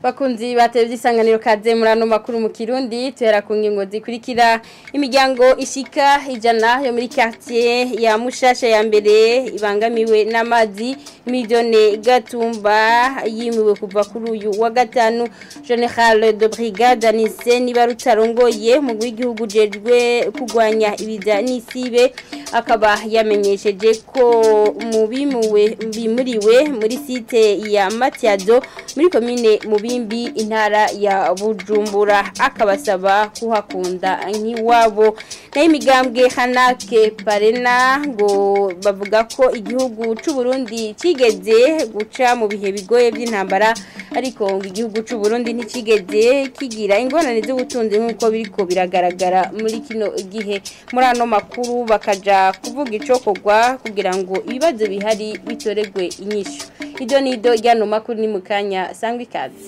Bakunzi batevye isanganiro kaze murano makuru mu Kirundi tuhera ku ngingo zikurikira. Imiryango ishika ijana yo muri quartier ya Mushasha ya mbere ibangamiwe n'amazi miliyoni Gatumba yimiwe kuva kuri uyu wa gatanu. General de Brigade Anise Nibarutarongoye mu w'igihugu jejwe kugwanya ibiza n'isibe akaba yamenyesheje ko mu bimuwe bimuriwe muri site ya Matiado muri commune Mubimbi intara ya Bujumbura, akabasaba kuhakunda nk'iwabo. Nayo imigambwe Hanake Parena ngo bavuga ko igihugu c'u Burundi kigeze guca mu bihe bigoye by'intambara, ariko ngo igihugu c'u Burundi ntikigeze kigira ingorane z'ubutunzi nk'uko biriko biragaragara muri kino gihe. Muri ano makuru bakaja kuvuga icokorwa kugira ngo ibibazo bihari bitoregwe inyishu. Ido nido ryano makuru ni mukanya sangwa ikaze.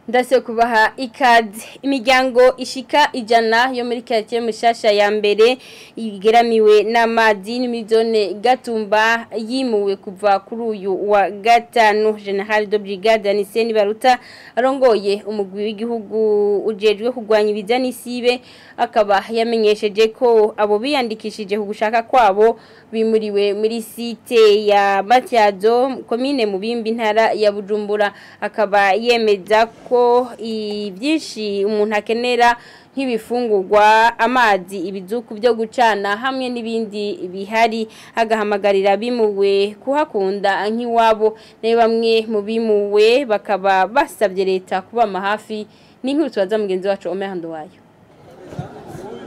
Ndase kubaha ikaze. Imiryango ishika ijana yo muri quartier Mushasha ya mbere igeramiwe n'amazi n'imizone Gatumba yimuwe kuva kuri uyu wa gatanu. General de Brigade Anise Nibaruta arongoye umugwi w'igihugu ujejwe kugwanya ibiza n'isibe akaba yamenyesheje ko abo biyandikishije ku gushaka kwabo bimuriwe muri site ya Matiado commune Mubimbi intara ya Bujumbura, akaba yemeza ko ibyinshi umuntu akenera nk'ibifungurwa, amazi, ibizuku byo gucana hamwe n'ibindi bihari, agahamagarira bimuwe kuhakunda nk'iwabo. Nayo bamwe mu bimuwe bakaba basabye leta kubama hafi. N'inkuru tubaza mugenzi wacu Omer Nduwayo.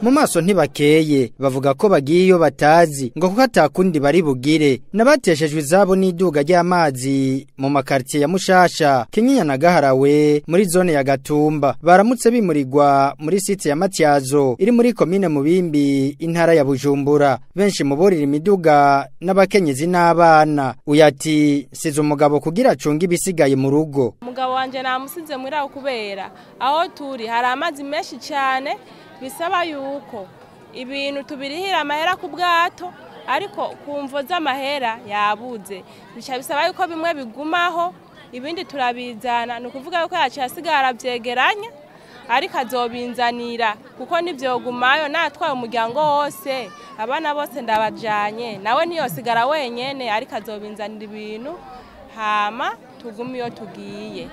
Mu maso ntibakeye bavuga ko bagiye iyo batazi ngo kuko atakundi bari bugire. Nabateshejwe izabo n'iduga ry'amazi mu makartier ya Mushasha, Kinyinya na Gaharawe muri zone ya Gatumba baramutse bimurirwa muri site ya Matyazo iri muri commune Mubimbi intara ya Bujumbura. Benshi mu borira imiduga n'abakenyezi n'abana. Uyati size umugabo kugira acunge ibisigaye mu rugo. Umugabo wanje namusize muri aho kubera aho turi hari amazi menshi cyane, bisaba yuko ibintu tubirihira amahera ku bwato, ariko kumvo z'amahera yabuze, bica bisaba yuko bimwe bigumaho ibindi turabizana. Ni ukuvuga yuko yaciye asigara byegeranya, ariko azobinzanira kuko nivyogumayo natwaye umuryango wose, abana bose ndabajanye, nawe ntiyosigara wenyene, ariko azobinzanira ibintu hama tugume iyo tugiye.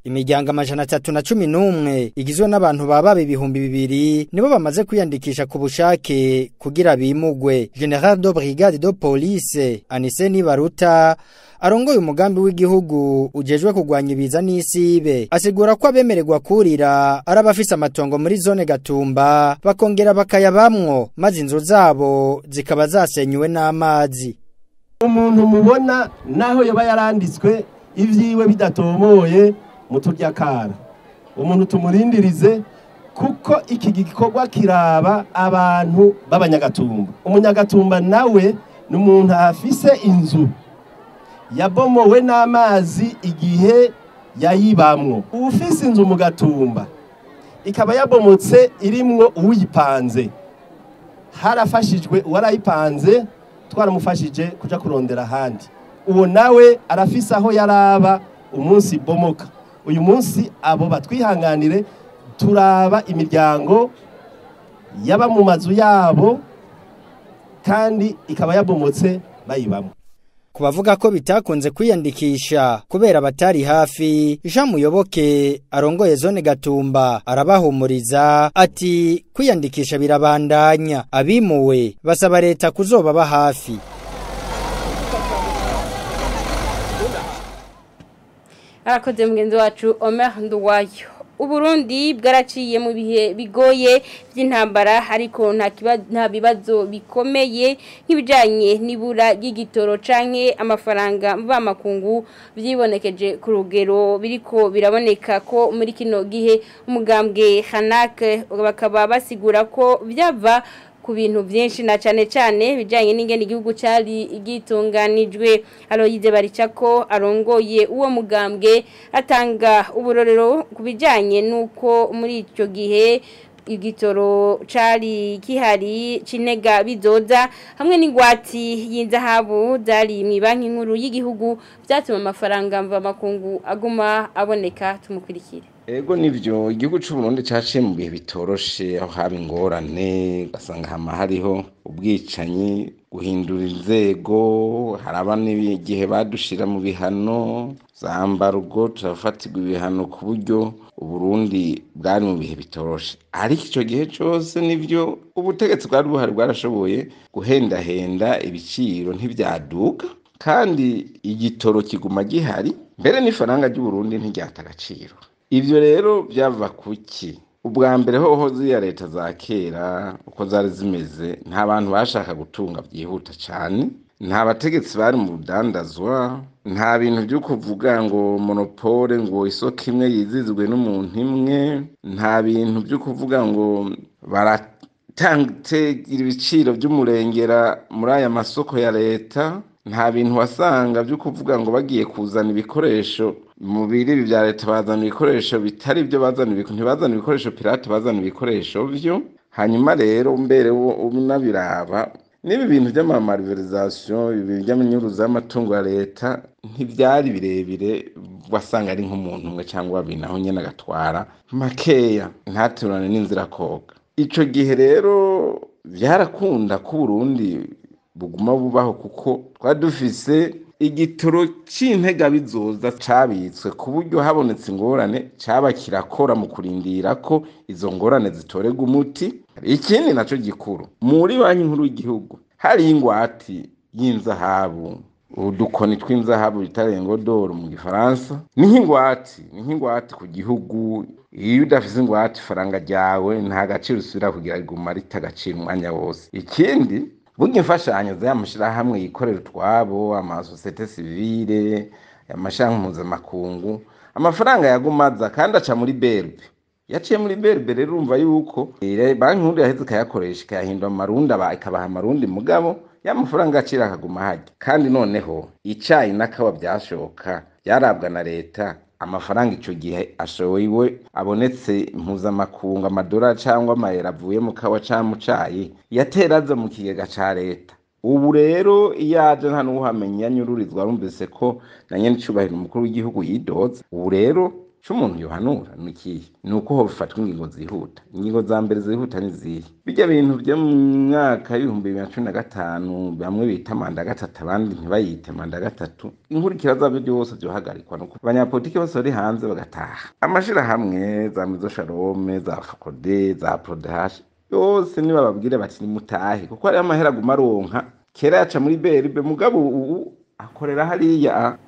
Imiryango 311 igizwe n'abantu baba 2000 nibo bamaze kwiyandikisha ku bushake kugira bimugwe. General de Brigade de Police Anise Nibaruta arongoye umugambi w'igihugu ujejwe kugwanya ibiza n'isibe asigura ko abemererwa kurira ari abafise amatongo muri zone Gatumba bakongera bakayabamwo, maze inzu zabo zikaba zasenyuwe n'amazi. Umuntu mubona naho yoba yaranditswe ivyiwe bidatomoye muturya kara, umuntu tumurindirize kuko iki gikorwa kiraba abantu b'abanyagatumba. Umunyagatumba nawe ni umuntu afise inzu yabomowe n'amazi igihe yayibamwo. Ufise inzu mu Gatumba ikaba yabomotse irimwo uwiyipanze, harafashijwe uwarayipanze, twaramufashije kuja kurondera ahandi. Uwo nawe arafise aho yaraba umunsi bomoka. Uyu munsi abo batwihanganire, turaba imiryango yaba mu mazu yabo kandi ikaba yabomotse bayibamo. Kubavuga ko bitakunze kwiyandikisha kubera batari hafi, Jean Muyoboke arongoye zone Gatumba arabahumuriza ati kwiyandikisha birabandanya, abimuwe basaba leta kuzobaba hafi. Arakoze mugenzi wacu Omer Nduwayo. Uburundi bwaraciye mu bihe bigoye by'intambara, ariko nta bibazo bikomeye nk'ibijanye n'ibura ry'igitoro canke amafaranga mvamakungu vyibonekeje ku rugero biriko biraboneka ko muri kino gihe. Umugambwe Hanake bakaba basigura ko byava ku bintu byinshi na cyane cyane bijanye n'ingene igihugu cyari gitunganijwe. Aloyize Baricako arongoye uwo mugambwe atanga uburorero ku bijanye nuko muri icyo gihe Igitoro cari kihari cinega bizoza hamwe n'ingwati y'inzahabu zari mu banki nkuru y'igihugu byatuma amafaranga mva makungu aguma aboneka. Tumukurikire. Ego nivyo, igihugu c'u Burundi caciye mu bihe bitoroshe, aho haba ingorane, ugasanga hama hariho ubwicanyi, guhindura inzego, haraba n'igihe badushira mu bihano za mbarugo, turafatirwa ibihano ku buryo Uburundi bwari mu bihe bitoroshe. Ariko ico gihe cose nivyo ubutegetsi bwari buhari bwarashoboye guhendahenda ibiciro ntivyaduka, kandi igitoro kiguma gihari, mbere n'ifaranga ry'Uburundi ntiryata agaciro. Ivyo rero byava kuki? Ubwa mbere hoho ziriya leta za kera uko zari zimeze, nta bantu bashaka gutunga byihuta cane, nta bategetsi bari mu rudandazwa, nta bintu byo kuvuga ngo monopole, ngo isoko imwe yizizwe n'umuntu imwe, nta bintu byo kuvuga ngo baratangira ibiciro by'umurengera muri aya masoko ya leta, nta bintu wasanga byo kuvuga ngo bagiye kuzana ibikoresho mu biribi bya leta, bazana ibikoresho bitari byo, bazana ntibazana ibikoresho pirate, bazana ibikoresho vyo. Hanyuma rero mbere unabiraba n'ibi bintu by'amamariverizasiyo, ibi by'amanyuruza y'amatungo ya leta ntibyari birebire, wasanga ari nk'umuntu umwe cyangwa babiri, naho nyene agatwara makeya ntaturane n'inzira koga. Ico gihe rero vyarakunda ko Burundi buguma bubaho, kuko twari dufise igitoro c'intega bizoza cabitswe ku buryo habonetse ingorane caba kirakora mu kurindira ko izo ngorane zitorerwa umuti. Ikindi naco gikuru, muri banki nkuru y'igihugu hari ingwati y'inzahabu, udukoni tw'inzahabu bita lengodoro mu gifaransa, ni nk'ingwati ku gihugu. Iyo udafise ingwate ifaranga ryawe nta gaciro usubira kugira, riguma rita agaciro umwanya wose. Ikindi, burya imfashanyo z'aya mashirahamwe yikorera utwabo, amasosiyete sivile, amashirahamwe mpuzamakungu, amafaranga yagumaza kandi aca muri berbe, yaciye muri berbe. Rero urumva yuko banki nkuru yaheze ikayakoresha ikayahindura mu marundi, ikabaha amarundi, mugabo ya mafaranga agaciro akaguma harya. Kandi noneho icayi n'akawa byashoka byarabwa na leta, amafaranga ico gihe ashowe abonetse mpuzamakungu, amadolari cyangwa amayero avuye mu kawa canke mu cayi, yateraza mu kigega ca leta. Ubu rero iyo aje nta n'uhamenya nyururizwa, arumvise ko na nyene icubahiro umukuru w'igihugu yidoze. Ubu rero ico umuntu yohanura ni ikihe? Ni uko hofatwa ingingo zihuta. Ingingo za mbere zihuta ni izihe? Bijya bintu vyo mu mwaka w'2015 bamwe bita manda gatatu, abandi ntibayite manda gatatu, inkurikira zavyo byose vyohagarikwa, nuko abanyapolitiki bose bari hanze bagataha. Amashirahamwe za Mizo Sharome, za Fokode, za Prodehash, yose nibababwire bati nimutahe, kuko hariho amahera aguma aronka. Kera yaca muri BRB, mugabo ubu akorera hariya.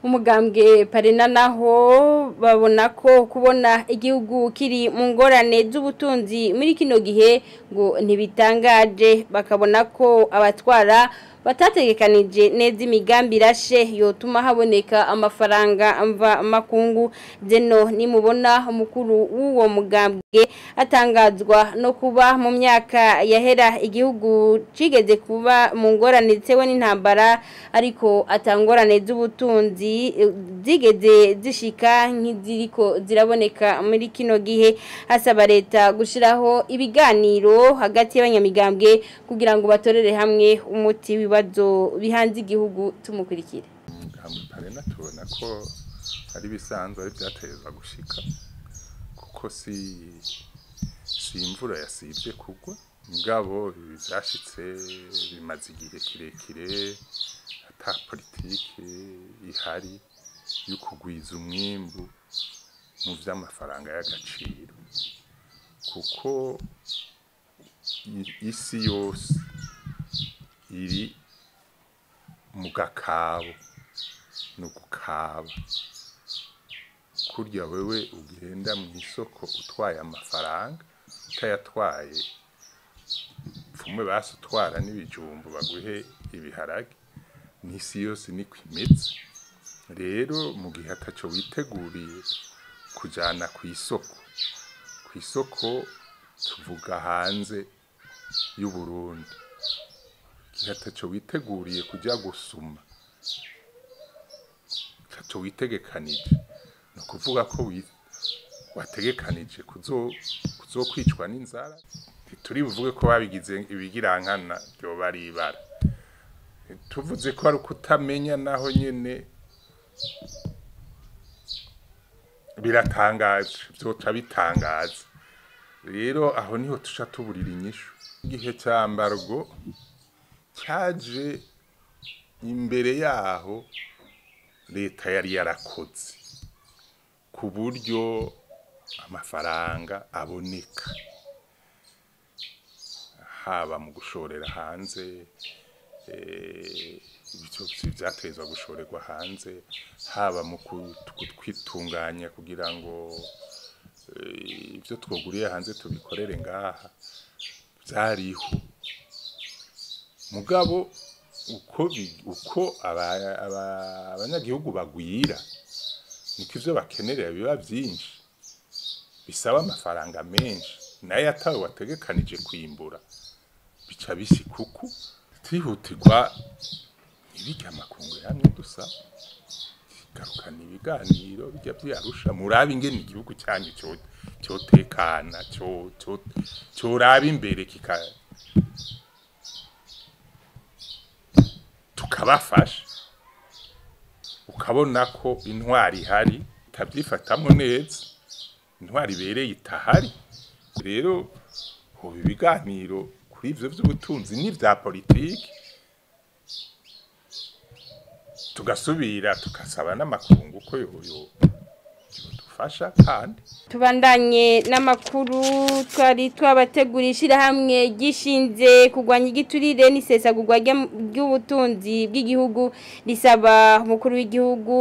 Umugambwe Parena naho babona ko kubona igihugu kiri mu ngorane z'ubutunzi muri kino gihe ngo ntibitangaje, bakabona ko abatwara batategekanije neza imigambi irashe yotuma haboneka amafaranga mva makungu. Zeno nimubona umukuru w'uwo mugambwe atangazwa no kuba mu myaka yahera igihugu cigeze kuba mu ngorane zitewe n'intambara, ariko atangorane z'ubutunzi zigeze zishika nk'iziriko ziraboneka muri kino gihe. Asaba leta gushiraho ibiganiro hagati y'abanyamigambwe kugira ngo batorere hamwe umuti w'ibibazo bihanze igihugu. Tumukurikire. Umugambi Parena tubona ko ari bisanzwe, ari byateza gushika, kuko si imvura yasibye kugwa, mugabo byashitse bimaze igihe kirekire ata politike ihari yo kugwiza umwimbu mu vy'amafaranga y'agaciro, kuko isi yose iri mu gakabo no gukaba. Kurya wewe ugenda mu isoko utwaye amafaranga, utayatwaye pfumwe basi utwara n'ibijumbu baguhe ibiharage, n'isi yose niko imeze. Rero mu gihe ataco witeguriye kujana ku isoko tuvuga hanze y'u Burundi, igihe ataco witeguriye kuja gusuma, ataco witegekanije, ni ukuvuga ko wategekanije kuzokwicwa n'inzara. Turi buvuge ko babigize ibigirankana byo bari ibara, tuvuze ko ari kutamenya naho nyene biratangaje, byoca bitangaza. Rero aho niho tusha tuburira inyishu. Igihe cyambargo cyaje imbere yaho leta yari yarakoze ku buryo amafaranga aboneka, haba mu gushorera hanze, ibyo byatezwa gushorerwa hanze, haba mu kwitunganya kugira ngo ibyo twoguriye hanze tubikorere ngaha, byariho. Mugabo uko abanyagihugu bagwira niko ivyo bakenerera biba byinshi, bisaba amafaranga menshi, nayo atawe wategekanije kwimbura bica bishikuku. Tihutirwa ibijya amakungu yamwe dusa garukana ibiganiro bijya byarusha, murabe ingene igihugu cyanyu cyotekana, cyoraba imbere tukabafasha. Ukabona ko intwari ihari itabyifatamo neza, intwari ibereye itahari. Rero hoba ibiganiro kuri ivyo vy'ubutunzi n'ivya politiki, tugasubira tukasaba n'amakungu ko yoyo dufasha. Kandi tubandanye n'amakuru twari twabategurishira hamwe gishinze kugwanya igiturire n'isesagurwa ry'ubutunzi bw'igihugu, risaba umukuru w'igihugu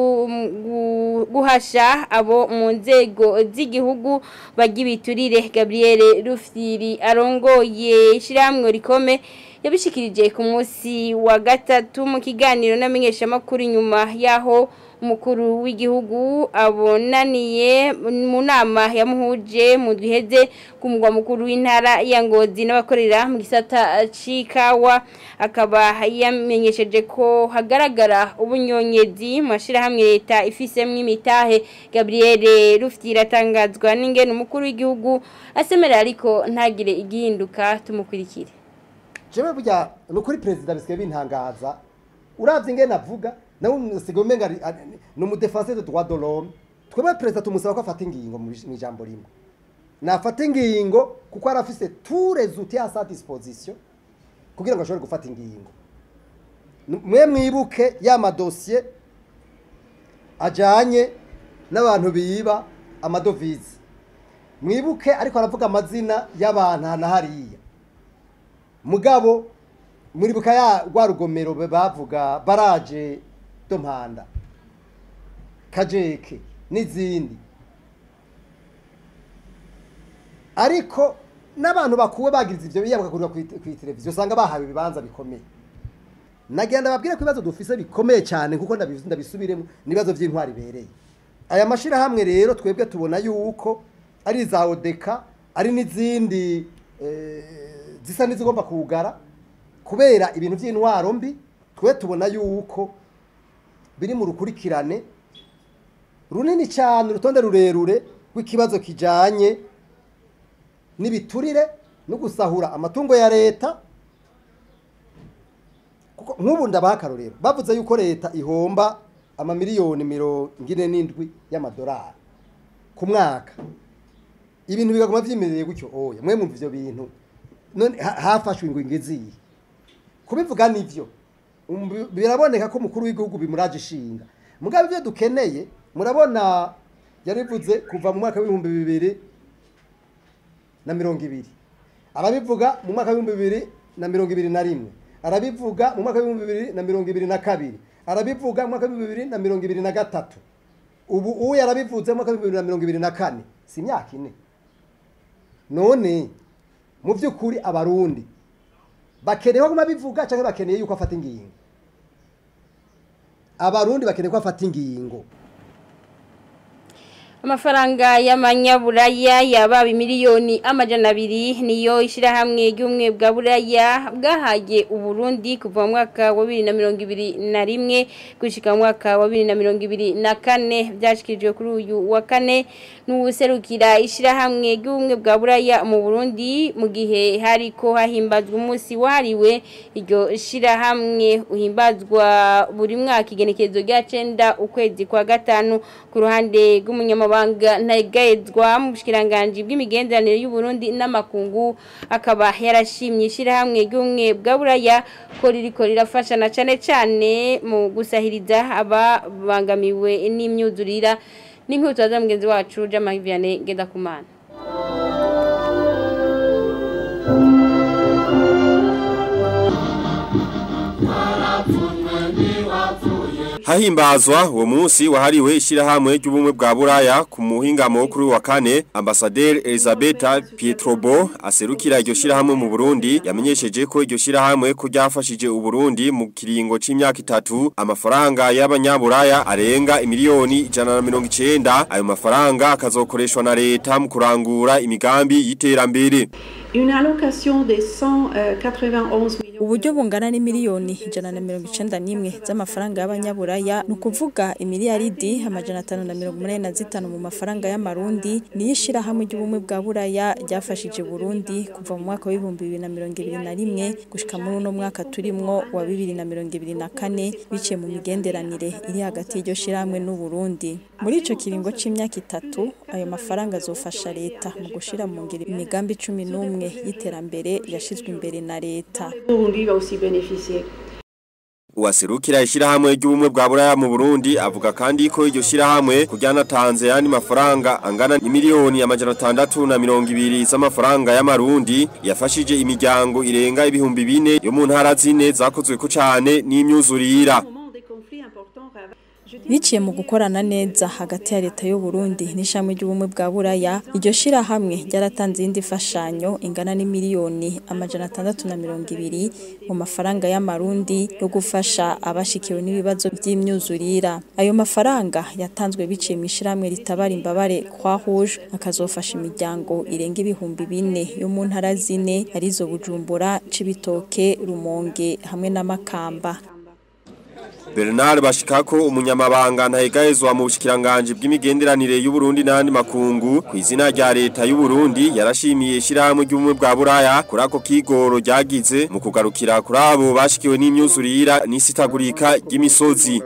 guhasha abo mu nzego z'igihugu bagibiturire. Gabriel Rufyiri arongoye ishyirahamwe rikome yabishikirije ku munsi wa gatatu mu kiganiro n'amenyeshamakuru nyuma yaho umukuru w'igihugu abonaniye mu nama yamuhuje mu duheze ku mugwa mukuru w'intara ya Ngozi n'abakorera mu gisata c'ikawa, akaba yamenyesheje ko hagaragara ubunyonyezi mu mashirahamwe leta ifisemwo imitahe. Gabriel Rufyiri atangazwa n'ingene umukuru w'igihugu asemerera ariko ntagire igihinduka. Tumukurikire. Jewe burya nukuri president bisigaye bintangaza, uravye ingene avuga nawe usigaye umenga ni umu défenseur de droit de l'homme. Twebwe president tumusaba ko afata ingingo mu ijambo rimwe, nafata ingingo kuko arafise tous les outils à sa disposition kugira ngo ashobore gufata ingingo. Mwe mwibuke ya madossier ajanye n'abantu biba amadovize, mwibuke ariko aravuga amazina y'abantu na hariya. Mugabo muribuka ya rwa rugomero bavuga baraje dompanda kajeke n'izindi, ariko n'abantu bakuwe bagiriza ivyo biya bakakurira ku televiziyo usanga bahawe ibibanza bikomeye. Nagenda babwire ko ibibazo dufise bikomeye cyane, kuko ndabivuze ndabisubiremo, nibazo by'intwari bereye aya mashira hamwe. Rero twebwe tubona yuko ari za odeka ari n'izindi zisa n'izigomba kugara kubera ibintu by'intwaro mbi. Twe tubona yuko biri mu rukurikirane runini cyane, urutonde rurerure rw'ikibazo kijanye n'ibiturire no gusahura amatungo ya leta. Kuko nk'ubu ndabaha akarorero, bavuze yuko leta ihomba amamiliyoni 47 y'amadolari ku mwaka, ibintu bigaguma vyimereye gutyo. Oya mwe mwumva ivyo bintu none hafashwe ingingo iziye kubivuga nivyo biraboneka ko mukuru w'igihugu bimuraje ishinga. Mugabo ivyo dukeneye murabona yarivuze kuva mu mwaka w'ibihumbi 2020, arabivuga mu mwaka w'ibihumbi 2021, arabivuga mu mwaka w'ibihumbi 2022, arabivuga mu mwaka w'ibihumbi 2023, ubu uyu yarabivuze mu mwaka w'ibihumbi 2024. Si imyaka ine. None mu by'ukuri abarundi bakeneye ko bivuga canke bakeneye yuko afata ingingo? Abarundi bakeneye ko afata ingingo. Amafaranga y'amanyaburaya yaba miliyoni 200 niyo ishirahamwe ry'umwe bwa buraya bwahaye Uburundi kuva mu mwaka wa 2021 gushika mu mwaka wa 2024 byashikirijwe kuri uyu wa kane n'ubuserukira ishirahamwe ry'umwe bwa buraya mu Burundi mu gihe hariko hahimbazwa umunsi wahariwe iryo shirahamwe uhimbazwa buri mwaka igenekerezo rya 9 ukwezi kwa gatanu. Ku ruhande rw'umunyamabanga ntayegayezwa mu bushikiranganje bw'imigenderanire y'u Burundi n'amakungu akaba yarashimye ishirahamwe ry'umwe bwa buraya ko ririko rirafasha na cane cane mu gusahiriza ababangamiwe n'imyuzurira. N'inkuru za mugenzi wacu Jean-Marie Vianney Ngendakumana. Hahimbazwa uwo munsi wahariwe ishirahamwe ry'ubumwe bwa buraya ku muhingamo kuri wa kane, Ambassadeur Elisabetta Pietrobo aserukira iryo shirahamwe mu Burundi yamenyesheje ko iryo shirahamwe ko ryafashije Uburundi mu kiringo c'imyaka itatu amafaranga y'abanyaburaya arenga imiliyoni 190. Ayo mafaranga akazokoreshwa na leta mu kurangura imigambi y'iterambere. Une allocation de 191 millions. Uburyo bungana ni miliyoni 191 z'amafaranga y'abanyaburaya, ni ukuvuga imiliyaridi 585 mu mafaranga y'amarundi, niyo ishirahamwe ry'ubumwe bwa buraya ryafashije Burundi kuva mu mwaka wa 2021 gushika muri uno mwaka turimwo wa 2024 biciye mu migenderanire iri hagati y'iryo shirahamwe n'u Burundi. Muri ico kiringo c'imyaka itatu ayo mafaranga azofasha leta mu gushira mu ngiro imigambi 11 y'iterambere yashizwe imbere na leta. Uwaserukira ishirahamwe ry'ubumwe bwa buraya mu Burundi avuga kandi ko iryo shirahamwe kuryanatanze yandi mafaranga angana n'imiliyoni 620 z'amafaranga y'amarundi yafashije imiryango irenga 4000 yo mu ntara zine zakozwe ko cane n'imyuzurira. Biciye mu gukorana neza hagati ya leta y'u Burundi n'ishami ry'ubumwe bwa buraya, iryo shirahamwe ryaratanze indi fashanyo ingana n'imiliyoni 620 mu mafaranga y'amarundi yo gufasha abashikiwe n'ibibazo by'imyuzurira. Ayo mafaranga yatanzwe biciye mu ishirahamwe ritabara imbabare Croix Rouge, akazofasha imiryango irenga 4000 yo mu ntara zine arizo Bujumbura, Cibitoke, Rumonge hamwe na Makamba. Bernard Bashikako umunyamabanga ntahegahezwa mu bushikiranganje bw'imigenderanire y'u Burundi n'andi makungu ku izina rya leta y'u Burundi yarashimiye ishirahamwe ry'ubumwe bwa buraya kuri ako kigoro ryagize mu kugarukira kuri abo bashikiwe n'imyuzurira n'isitagurika ry'imisozi.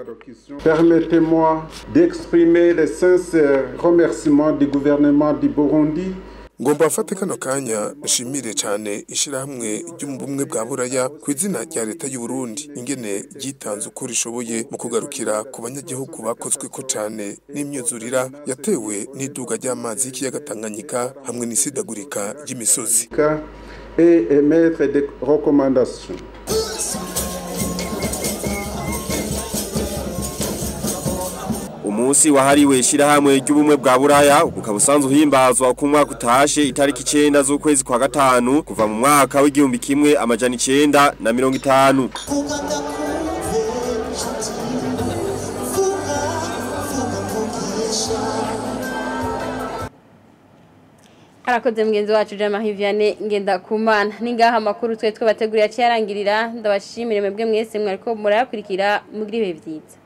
Permettez-moi d'exprimer les sincères remerciements du gouvernement du Burundi. Ngomba afate kano kanya nshimire cyane ishirahamwe ry'ubumwe bwa buraya ku izina rya leta y'u Burundi ingene ryitanze uko rishoboye mu kugarukira ku banyagihugu bakozwe ko cyane n'imyuzurira yatewe n'iduga ry'amazi y'ikiyaga Tanganyika hamwe n'isidagurika ry'imisozi. Et émettre des recommandations. Umunsi wahariwe ishirahamwe ry'ubumwe bwa buraya ukaba usanzwe uhimbazwa ku mwaka utashe itariki 9 z'ukwezi kwa gatanu kuva mu mwaka w'igihumbi kimwe amajana 950. Arakoze mugenzi wacu Jean-Marie Vianney Ngendakumana. Ningaha makuru twe twabateguriye cyarangirira, ndabashimire mwebwe mwese mwariko murayakurikira mugira ibihe byiza.